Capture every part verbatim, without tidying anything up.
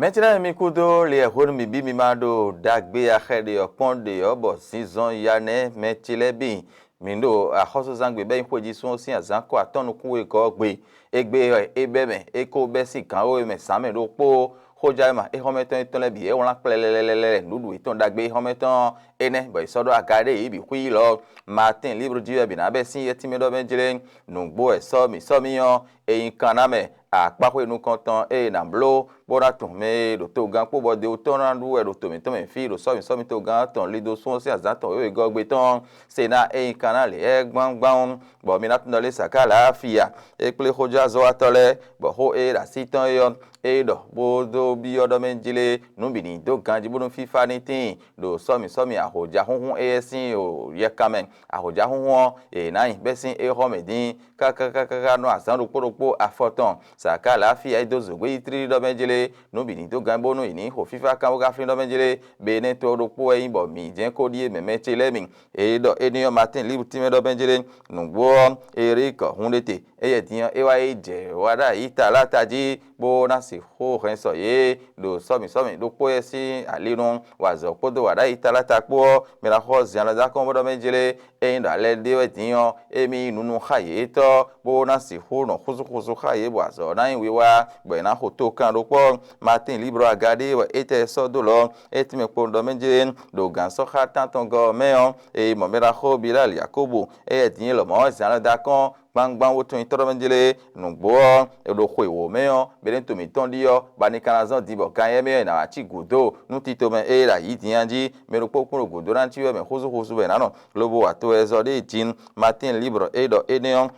Mɛ̌ ce lɛ́ɛ mi kúdó liɛ hwenu mǐ bí mi ma ɖo ɖagbe axɛ ɖe ɔ́ kpɔ́n ɖe ɔ́, bɔ zinzɔn ya nɛ́ mɛ ce lɛ́ɛ bǐ. Mǐ ɖo axɔ́súzangbe bɔ é nyí xwejísún ɔ́ sín azǎnkɔ atɔ́ nukún wegɔ́ ɔ́ gbe. Égbé wɛ é bɛ́ mɛ, é ko bɛ́ sín gǎn wěwe mɛ zǎn mɛ ɖokpó. Xójɛ́wéma éhɔ́mɛtɔn étɔn lɛ́ɛ bǐ é wlán kplɛlɛlɛlɛ nǔɖuɖu yětɔn ɖagbe éhɔ́mɛtɔn énɛ́, bɔ è sɔ́ ɖó aga ɖé yě bǐ xwí lɔ. Matín líbru jí wɛ bǐ ná bɛ́ sín yɛ́tínmɛ ɖɔ mɛ jlé. Nǔgbó wɛ sɔ́ mǐ sɔ́ mì ɔ́, è nyi kan ná mɛ. Akpáxwé nukɔntɔn e è nǎ bló bó ná tunwun mɛ e ɖo togán kpó bɔ Dewutónɔ ná ɖu wɛ ɖo to mǐtɔn mɛ fí ɖo sɔ́mǐsɔ́mí togán tɔn Lidosún ɔ́ sín azǎn tɔn wěwegɔ́ gbe tɔn ɔ́, se ná é nyí kan ná lě lɛ́ɛ gbáwúgbáwú, bɔ mi ná tunwun ɖɔ lě sa ká lǎ afi a? É kplé xójɔ́azɔ́watɔ́ lɛ́ɛ, bɔ xó e ɖo así tɔn é ɔ́, é ɖɔ bó dó byɔ́ ɖɔ mɛ jlé nǔ bǐ ní dó ganjí bónú fífá ní tíin ɖo sɔ́mǐsɔ́mí ahǒjáxúnxún éyɛ́ sín yɛkan mɛ. Ahǒjáxúnxún ɔ́, è nǎ nyi bɛ́ sín éhɔ́ mɛ dín káká káká nú azǎn ɖokpó ɖokpó afɔ tɔn. Sa ká lǎ fí e é dó zǒgbé yi tlílí ɖɔ mɛ jlé, nǔ bǐ ní dó gán bónú è ní xo fífá kán bó ká flín ɖɔ mɛ jlé. Be énɛ́ to ɔ́ ɖokpó wɛ nyí bɔ mǐ jɛ́n ko ɖíe mɛ mɛ ce lɛ́ɛ mi. Ě ɖɔ énɛ́ ɔ́, Matín líbǔ tínmɛ ɖɔ mɛ jlé, nǔgbó ɔ́, Erík Hunɖete, éyɛ́ din ɔ́, é wá yi jɛ wá ɖo ayi ta lɔ ata jí, bó ná sixú hɛn sɔ yě ɖo sɔ́mǐsɔ́mǐ ɖokpó yɛ sín ali nu, wa azɔ̌ kpódó wa ɖo ayi ta lɔ ata kpó ɔ́, mi ná xɔ zɛn alɔ dó akɔ́n bó ɖɔ mɛ jlé, ényí ɖɔ alɛ ɖé wɛ din ɔ́, émí yí nunu xá yětɔn, bó ná sixú nɔ xúzúxúzú xá yě, bɔ azɔ̌ ɔ́ ná nyí wiwa, bɔ è nǎ xo tókan ɖokpó. Matín líbro aga ɖé wɛ étɛ́ sɔ́ dó lɔ, é tínmɛ kpo ɖɔ mɛ jlé ɖo gǎnsɔ́xá tántɔngɔ́ ɔ́ mɛ ɔ́, è yi mɔ mɛ ɖaxó Biláli Yakobo, éyɛ́ din é lɔmɔ̌ zɛn alɔ dó akɔ́n gbangban wótun nyitɔ́ ɖɔ mɛ jlé. Nǔgbó ɔ́, è ɖo xwe wǒ mɛ ɔ́, Beléto mǐtɔn ɖi ɔ́, ba ní ka ná zɔ́n din bɔ gan éyɛ́ mɛ ɔ́ è nǎ wá cí gǔdo nú tito mɛ e ɖo ayǐ din ɔ́ jí. Mɛ ɖokpó kún ɖo gǔdo ná cí wɛ mɛ xúzúxúzú bɔ è nǎ nɔ lobo wa to wɛ zɔ ɖé jí. Matín libre e ɖɔ énɛ́ ɔ́,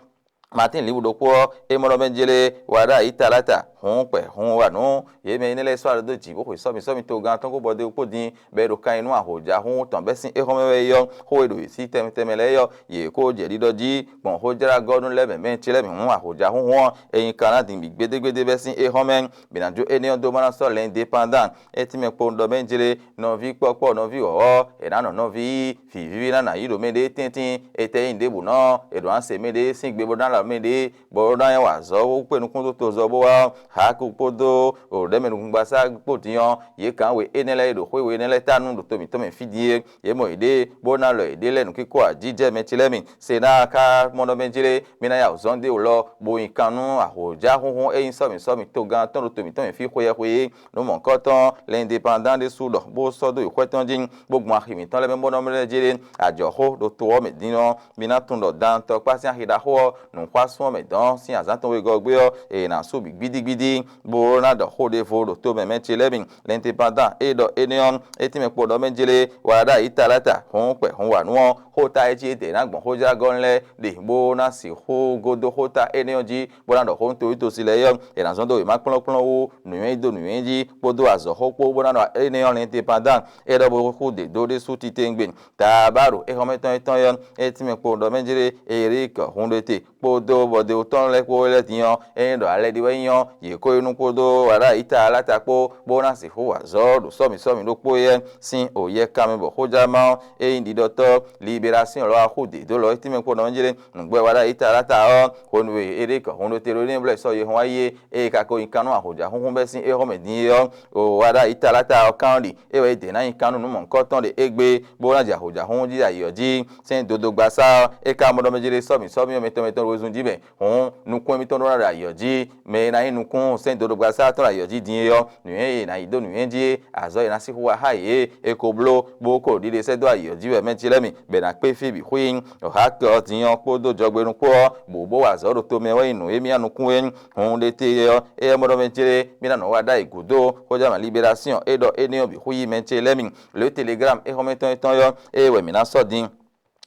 Matín Libre ɖokpó ɔ́, é mɔ ɖɔ mɛ jlé wa ɖo ayi talata, hǔn kpɛ hun wa nǔ yě mɛ énɛ́ lɛ́ɛ sɔ́ alɔ dó jǐ bó xwe sɔ́mi sɔ́mi togán tɔn kpó bɔdé kpó din, bɔ é ɖo kan nyi nú ahǒjahúnhún tɔn bɛ́ sín éhɔ́mɛ wɛ é ɔ́, xó e ɖo yě sí tɛnmɛ tɛnmɛ lɛ́ɛ é ɔ́, yě kó jɛ ɖiɖɔ jí gbɔn xójlágɔ́nú lɛ́ɛ mɛ mɛ ce lɛ́ɛ bǐ hun ahǒjahúnhún ɔ́, è nyi kan ná din bǐ gbédégbédé bɛ́ sín éhɔ́mɛ. Mǐ ná jó énɛ́ ɔ́ dó má ná sɔ́ lɛ̌ndépándan. É tínmɛ kpowun ɖɔ mɛ jlé, nɔví kpɔ́kpɔ́ nɔví wɔ̌wɔ́, è nǎ nɔ nɔví yí, vǐvíví ná nǎ yí ɖo mɛɖée tɛ́ntin, étɛ́ nyí ɖěbǔ nɔ, è ɖǒ ná se mɛɖée sín gbe bó ná lɔ mɛɖée, bɔ é ná wa azɔ̌ bó kpé nukúnɖótozɔ bó wá ɔ́, Haaku kpódó ɖɛ̌mɛ nukúngbasá kpó din ɔ́, yě gǎn we énɛ́ lɛ́ɛ e ɖo xwé we énɛ́ lɛ́ɛ ta nú ɖo to mǐtɔn mɛ fí din é. Yě mɔ yěɖée, bó ná lɔ yěɖée lɛ́ɛ nǔkínkɔ́ ajijɛ mɛ ce lɛ́ɛ mi. Se ná ka mɔ ɖɔ mɛ jlé, mì ná ya zɔ́n dó wǔ lɔ, bó nyi kan nú ahǒjá xúnxún e nyí sɔ́mǐ sɔ́mǐ togán tɔn ɖo to mǐtɔn mɛ fí xweyɛ́xweyɛ́. Nǔ mɔ̌hunkɔtɔn lɛ̌nyiɖepándan ɖésú ɖɔ bó sɔ́ dó yi xwɛ tɔn jí, bó gbɔn axi mǐtɔn lɛ́ɛ mɛ bó nɔ mlɔ́ lɛ́ jlé ajɔ̌xó ɖo to ɔ́ mɛ din ɔ́, mi ná tunwun ɖɔ dantɔkpá sín axi ɖaxó ɔ́, nǔxwásún ɔ́ mɛ dɔn sín azǎn tɔn wegɔ́ gbe ɔ́, è nǎ sú bǐ gbídígbídí, bó ná ɖɔ xó ɖěvo ɖo to mɛ mɛ ce lɛ́ɛ mi. Lɛ̌nyiɖepándan e ɖɔ énɛ́ ɔ́, é tínmɛ kpo ɖɔ mɛ jlé wá ɖo ayi talata hɔn kpɛ hɔn wa nú ɔ́, xóta e cí é dě ná gbɔn xójlágɔ́nu lɛ́ɛ ɖe bó ná sixú gúdo xóta énɛ́ ɔ́ jí, bó ná ɖɔ xó nú toyítosi lɛ́ɛ é ɔ́, è nǎ zɔ́n dó wěma kplɔ́nkplɔ́n wú, nǔnywɛ́ yí dó nǔnywɛ́ jí, kpódó azɔ̌xó kpó, bó ná ɖɔ énɛ́ ɔ́ lɛ̌nyiɖepándan é ɖɔ bó xú ɖě dó ɖésú titewungbe. Taabáɖo éhɔ́mɛtɔn étɔn ɔ́, é tínmɛ kpo ɖɔ mɛ jlé Erík Hunɖete kpódó bɔdewutɔ́ lɛ́ɛ kpó lɛ́ din ɔ́, ényí ɖɔ alɛ ɖi wɛ nyí ɔ́, yě kó yi nú kpódó wǎɖá yǐta aláta kpó, bó ná sixú wa azɔ̌ ɖo sɔ́mǐ sɔ́mǐ ɖokpó yɛ́ sín oyɛ́ kanmɛ bɔ xójlama ɔ́, ényí ɖiɖɔtɔ́ Liberasíɔn lɔ wá xú dě dó lɔ é tínmɛ kpo ɖɔ mɛ jlé. Nǔgbó e wǎɖá yǐta aláta ɔ́, hwenu e Erík Hunɖete ɖó nɛ́ blɛ́ sɔ́ yehɔn wá yi é, ée ka ko nyi kan nú ahǒjǎxúnxún bɛ́ sín éhɔ́mɛ din é ɔ́, o wǎɖá yǐta aláta ɔ́ kán ɔ́ ɖi. É wɛ é dě ná nyi kan nú nǔ mɔ̌hunkɔtɔn ɖě égbé, bó ná jɛ ahǒjǎxúnxún jí ɖo ayǐ ɔ́ jí. Sɛ́n dodogbaṣá ɔ́, é ka mɔ ɖɔ mɛ jlé sɔ́mǐ sɔ́mǐ ɔ́ mɛ tɔn mɛ tɔn ɖo wezun jí mɛ. Hǔn nukún émítɔn ɖó ná ɖo ayǐ ɔ́ jí. Mɛ e ná nyí nukún sɛ́n dodogbaṣá tɔn ɖo ayǐ ɔ́ jí din é ɔ́, nǔnywɛ́ e è nǎ yí dó nǔnywɛ́ jí é, azɔ̌ e è nǎ sixú wa xá yě é, è ko bló, bó ko ɖiɖe sɛ́ dó ayǐ ɔ́ jí wɛ mɛ ce lɛ́ɛ mi, bɔ è nǎ kpé fí bǐ xwíí. Hǎkɛ ɔ́ din ɔ́ kpódó jɔgbenukpó ɔ́, bǔ bó wa azɔ̌ ɖo tomɛ wɛ nyí nǔ e mì nukún é. Hǔn ɖěte ɔ́, éyɛ́ mɔ ɖɔ mɛ jlé mì ná nɔ wa ɖ'ayǐ gǔdo, xójánɔ Liberasíɔn e ɖɔ énɛ́ ɔ́ bǐ xwíí mɛ ce lɛ́ɛ mi. Le Télégramme éhɔ́mɛtɔn étɔn ɔ́, ée wɛ mǐ ná sɔ́ din.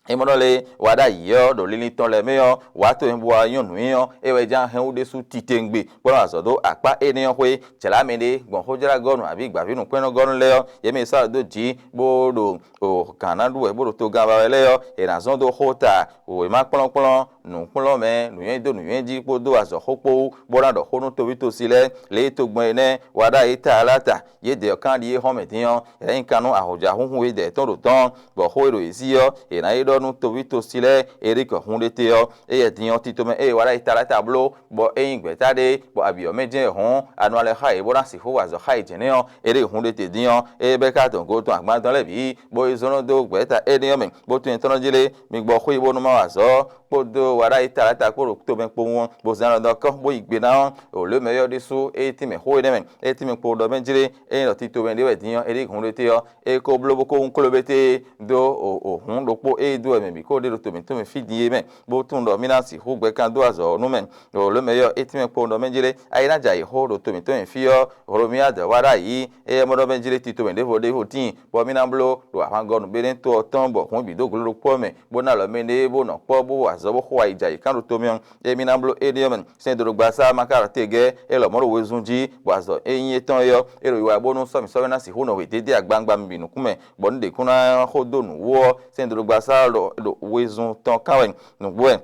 É mɔ ɖɔ lé wá ɖ'ayǐ ɔ́, ɖo linlin tɔn lɛ́ɛ mɛ ɔ́, wǎ towe bó wá nyɔ́ nǔnywɛ́ ɔ́, é wɛ ján hɛn wú ɖésú titewungbe, bó nɔ azɔ̌ dó akpá énɛ́ ɔ́ xwé. Jlǎ mɛɖé gbɔn xójlágɔ́nu abǐ gbǎvínǔkpɛ́nnɔ́gɔ́nu lɛ́ɛ ɔ́, yě mɛ e sɔ́ alɔ dó jǐ, bó ɖo o gǎn ná ɖu wɛ bó ɖo togán ba wɛ lɛ́ɛ ɔ́, è nǎ zɔ́n dó xó ta wěma kplɔ́nkplɔ́n nǔkplɔ́nmɛ nǔnywɛ́ dó nǔnywɛ́ jí kpódó azɔ̌xó kpó wú, bó ná ɖɔ xó nú toví tosi lɛ́ɛ lě e togbɛn énɛ́ wa ɖ'ayǐ ta lǎ ta. Yědɛɛ ɔ́ kanɖíe xɔ́mɛ din ɔ́, è nǎ nyi kan nú ahɔ̌já xúnxún yědɛɛ tɔn ɖo tɔ́n, bɔ xó e ɖo yě sí ɔ́, è nǎ yi ɖɔ nú toví tosi lɛ́ɛ. Erikɔ hun ɖé te ɔ́, éyɛ́ din ɔ́, tito mɛ ée wa ɖ'ayǐ ta lǎ ta bló, bɔ é nyí gbɛ̌ta ɖé, bɔ abǐ ɔ́ mɛ jɛ́n wɛ hɔ̌n, a nɔ alɛ xá yě bó ná sixú wa azɔ̌ xá yě jɛ́nɛ́ ɔ́, é ɖe hun ɖé te din ɔ́, é bɛ́ ka dɔn go tɔn agban tɔn lɛ́ɛ bǐ, bó yi zɔ́n nɔ dó gbɛ̌ta énɛ́ ɔ́ mɛ, bó tunwun nyɛtɔ́ nɔ jí lé, mi gbɔ xwé bónú má wa azɔ̌, kpódó wa ɖ'ayǐ ta lǎ ta kpó ɖo tomɛ kpowun ɔ́, bó zán ɖɔ kɔ́ bó yi gbe ná ɔ́, wǒ lě mɛ ɔ́ ɖésú é tínmɛ xó énɛ́ mɛ, é tínmɛ kpo ɖɔ mɛ jlé, ényí ɖɔ tito mɛ ɖé wɛ din ɔ́, é ɖi hun ɖé te ɔ́, é ko bló bó ko wún kló bété dó o hǔn ɖokpó e dó wɛ mɛ bǐ ko ɖe ɖo to mǐtɔn mɛ fí din é mɛ, bó tunwun ɖɔ mì ná sixú gbɛ kan dó azɔ̌ ɔ́ nú mɛ. Ɖo lě mɛ ɔ́, é tínmɛ kpowun ɖɔ mɛ jlé, ayi ná jɛ ayǐ xó ɖo to mǐtɔn mɛ fí ɔ́, Hlomia dɔ̌ wá ɖ'ayǐ, éyɛ́ mɔ ɖɔ mɛ jlé tito mɛ ɖěvo ɖěvo tíin, bɔ mì ná bló ɖo ahwangɔ́ nǔbénɛ́ to ɔ́ tɔn bɔ hǔn bǐ dó gló ɖokpó ɔ́ mɛ, bó ná alɔ mɛ ɖé bó nɔ kpɔ́ bó wa azɔ̌ bó xo ayi jɛ ayǐ kán ɖo to mɛ ɔ́, émí ná bló éɖée ɔ́ mɛ. Sɛ́ndodogba sá ma ka ɖɔ tegɛ́, é lɔmɔ̌ ɖo wezun jí, bɔ azɔ̌ e nyí étɔn é ɔ́, é ɖo wiwa bónú sɔ́mǐ sɔ́mí ná sixú nɔ hwe dédé agbangba mɛ bǐ nukún mɛ, bɔ nú ɖě kún ná xo dó nǔ wú ɔ́, sɛ́ndodogba sá ɖo ɖo wezun tɔn kán wɛ nǔgbó wɛ.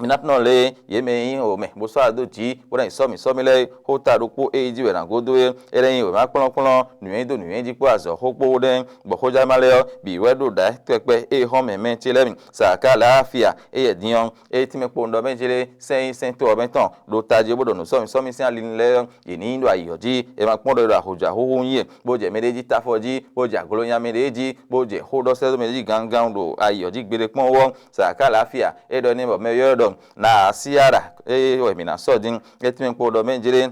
Mi ná tunɔ lě e yě mɛ e nyí wǒmɛ bó sɔ́ adó jǐ bó ná yi sɔ́mǐ sɔ́mí lɛ́ɛ é, xó ta ɖokpó e yi jí wɛ ná gúdo é, é lɛ́ nyí wěma kplɔ́nkplɔ́n, nǔnywɛ́ dó nǔnywɛ́ jí kpó azɔ̌ xó kpó ɖɛ́, bɔ xójánma lɛ́ɛ ɔ́ bǐ wɛ ɖo ɖǎ kpɛkpɛ ée xɔ́mɛ mɛ ce lɛ́ɛ mi sa akálafia. Éyɛ́ din ɔ́, é tínmɛ kpowun ɖɔ mɛ jlé sɛ́n yi sɛ́n to ɔ́ mɛ tɔn ɖo tají bó ɖo nǔ sɔ́mǐ sɔ́mí sín ali lɛ́ɛ ɔ́, yě ní yi ɖo ayǐ ɔ́ jí, è ma kpɔ́n ɖɔ è ɖo ahǒjǎ xúxú nyi e, bó jɛ mɛɖé jí táfɔ jí, bó jɛ aglo nya mɛɖé jí, bó jɛ xó ɖɔ sɛ́ dó mɛɖé jí gangán ɖo ayǐ ɔ́ jí gbeɖé kpɔ́n ɔ́, sa akálafia. É ɖɔ n'i bɔ mɛ yɔ́ ɖɔ Naasiara, ée wɛ mǐ ná sɔ́ din, é tínmɛ kpowun ɖɔ mɛ jlé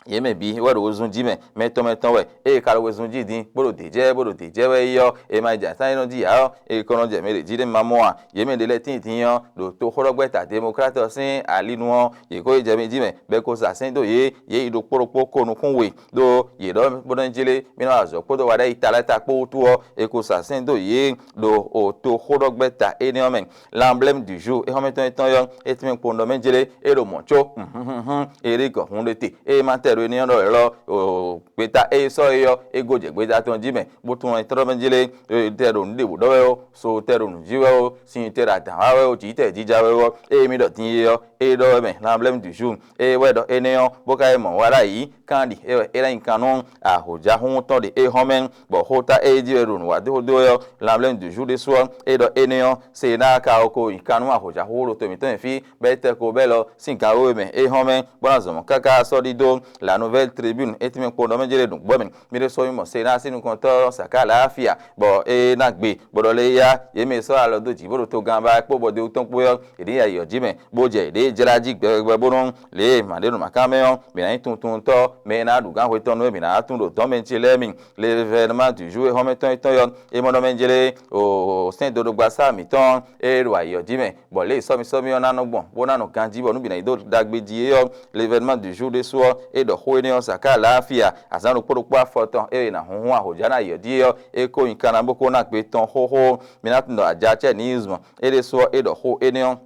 yě mɛ bǐ wɛ ɖo wezun jí mɛ, mɛ tɔn mɛ tɔn wɛ, ée ka ɖo wezun jí din, bó ɖo dě jɛ, bó ɖo dě jɛ wɛ é ɔ́, è ma yi jɛ atán énɔ́ jí ǎ ɔ́, è kɔn nɔ jɛ mɛ ɖě jí ɖé ma mɔ a? Yě mɛ ɖě lɛ́ɛ tíin din ɔ́, ɖo toxóɖɔgbɛ́ta Demokláti ɔ́ sín ali nu ɔ́, yě ko yi jɛ mɛ jí mɛ, bɔ è ko sa sɛ́n dó yě, yě yi ɖokpó ɖokpó ko nukún we, ɖó yě ɖɔ bó nɔ́ jlé mì nɔ wa azɔ̌ kpódó wa ɖ'ayǐ ta lɛ́ɛ ta kpó wútu ɔ́, è ko sa sɛ́n dó yě ɖo o toxóɖɔgbɛ́ta énɛ́ ɔ́ mɛ. L'emblème du jour, é xɔ́mɛ tɔn étɔn ɔ́, é tínmɛ kpowun ɖɔ mɛ jlé, é ɖo mɔ̌ có, hǔnhúnhún, Erikɔ hun ɖé te, ée ma tɛ ɖo énɛ́ ɔ́ ɖɔ wɛ lɔ, gbeta e sɔ́ é ɔ́, é gó jɛ gbeta tɔn jí mɛ, bó tunwun nyɛtɔ́ mɛ jlé, tɛ ɖo nǔ ɖěbǔ ɖɔ wɛ ó, so tɛ ɖo nǔ jí wɛ ó, sin tɛ ɖo adǎn wa wɛ ó, jǐ tɛ jija wɛ ó, ée mi ɖɔ din é ɔ́, é ɖɔ wɛ mɛ, l'emblème du jour, é wɛ ɖɔ énɛ́ ɔ́, bó ka yi mɔ wa ɖ'ayǐ, kán ɖi é wɛ é ná nyi kan nú ahǒjá xúxú tɔn ɖe é hɔn mɛ, bɔ xóta e jí wɛ ɖo nǔ wa dó xó dó wɛ ɔ́, l'emblème du jour ɖésú ɔ́, é ɖɔ énɛ́ ɔ́, se ná ka ɔ́ ko nyi kan nú ahǒjá xúxú ɖo to mǐtɔn mɛ fí, bɔ é tɛ ko bɛ́ lɔ sín gǎn wěwe mɛ é hɔn mɛ, bó ná zɔn mɔ̌ káká sɔ́ ɖidó La Nouvelle Tribune, é tínmɛ kpo ɖɔ mɛ jlé ɖo gbɔ mɛ. Mi ɖé sɔ́ mì mɔ se ná sín nukɔntɔ́ sa ká lǎáfíà, bɔ é ná gbe, bɔ ɖɔ lé yá, yě mɛ sɔ́ alɔ dó jǐ bó ɖo togán ba kpó bɔdéwú tɔn kpó ɔ́, è nǐ yi ayǐ ɔ́ jí mɛ, bó jɛ yěɖée jlá jí gbɛgbɛgbɛ bónú lě e mǎ ɖé ɖo mǎkán mɛ ɔ́, mǐ ná nyí tuntuntɔ́, mɛ e ná ɖu gǎn hwetɔ́nu e mǐ ná tún ɖo dɔ̌n mɛ ce lɛ́ɛ mi. L'événement du jour e xɔ́mɛ tɔn étɔn ɔ́, é mɔ ɖɔ mɛ jlé o sɛ́n dodogba sá mǐtɔn e ɖo ayǐ ɔ́ jí mɛ, bɔ lě e sɔ́mì sɔ́mì ɔ́ ná nɔ gbɔn bó ná nɔ ganjí bɔ nǔ bǐ ná yi dó ɖagbe jí é ɔ́, l'événement du jour ɖésú ɔ́, é ɖɔ xó énɛ́ ɔ́ sa ká lǎáfíà, azǎn ɖokpó ɖokpó afɔtɔn e è nǎ húnhún ahǒjá ná yi ɔ́ jí é ɔ́, é ko nyi kanna bó ko ná gbe tɔn xóxó. Mi ná tunwun ɖɔ Ajacɛ́ Nizmu é ɖésú ɔ́, é ɖɔ xó énɛ́ ɔ́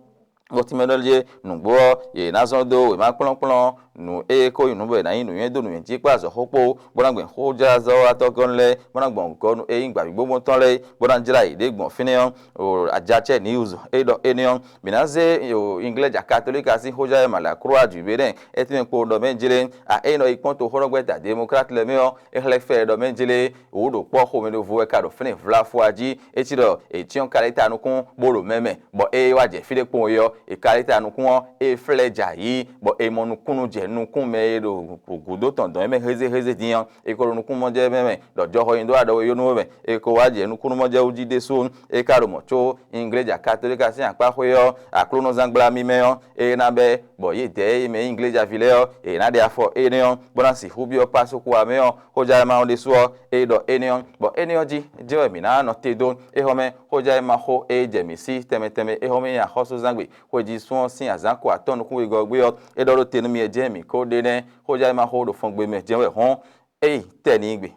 bó tínmɛ ɖɔ jɛ nǔgbó ɔ́, yě ná zɔ́n dó wěma kplɔ́nkplɔ́n nǔ e ko nyí nǔ bɔ è nǎ nyí nǔnywɛ́ dó nǔnywɛ́ jí kpó azɔ̌ xó kpó, bó ná gbɛn xójázɔ́watɔ́ gɔ́n lɛ́ɛ, bó ná gbɔn gɔ́ nú é nyí gbǎvígbógbótɔ́ lɛ́ɛ, bó ná jlá yěɖée gbɔn fínɛ́ ɔ́. Ajacɛ́ News é ɖɔ énɛ́ ɔ́, mǐ ná zé Ingleja Katolíka sín xójá e Malakroa jǐ bé nɛ́, é tínmɛ kpo ɖɔ mɛ jlé a é nɔ yi kpɔ́n toxóɖɔgbɛ́ta Democrate lɛ́ɛ mɛ ɔ́, é xlɛ́ fɛ ɖɔ mɛ jlé wǔ ɖo kpɔ́ xomɛɖovú wɛ ka ɖo fínɛ́ vlafo a jí. É cí ɖɔ è cyɔ́n kaléta nukún bó ɖo mɛ mɛ, bɔ ée wá jɛ fí ɖé kpowun é ɔ́, è kaléta nukún ɔ́, é flɛ́ jɛ ayǐ, bɔ è mɔ nukúnnú jɛ nukún mɛ e ɖo gǔdo tɔn dɔn é mɛ hézéhézé din ɔ́, è ko ɖo nukúnnú mɔ jɛ mɛ mɛ, ɖɔ jɔxɔ nyi dó aɖɔwe yó nú we mɛ, è ko wá jɛ nukúnnú mɔ jɛ wú jí ɖésú. É ka ɖo mɔ̌ có Ingleja Katolíka sín akpáxwé ɔ́, Aklúnɔzángbla mímɛ́ ɔ́, é ná bɛ́, bɔ yědɛɛ e mɛ nyí Inglejaví lɛ́ɛ ɔ́, è nǎ ɖe afɔ énɛ́ ɔ́, bó ná sixú byɔ́ Pásukúwa mɛ ɔ́, xójánɔmá ɔ́ ɖésú ɔ́, é ɖɔ énɛ́ ɔ́, bɔ énɛ́ ɔ́ jí jɛ́n wɛ mǐ ná nɔ te dó. Éhɔ́mɛ, xójánɔmá xó e jɛ mǐ sí tɛnmɛ tɛnmɛ éhɔ́mɛ nyi axɔ́súzángbe xwejísún ɔ́ sín azǎn ko atɔ́ɔ́n nukún wegɔ́ gbe ɔ́, é ɖɔ ɖó te nú mi wɛ jɛ́n mǐ ko ɖe nɛ́. Xójánɔmá xó ɖo fɔngbe mɛ jɛ́n wɛ hɔ́n, éyi tɛ́ n'i gbe.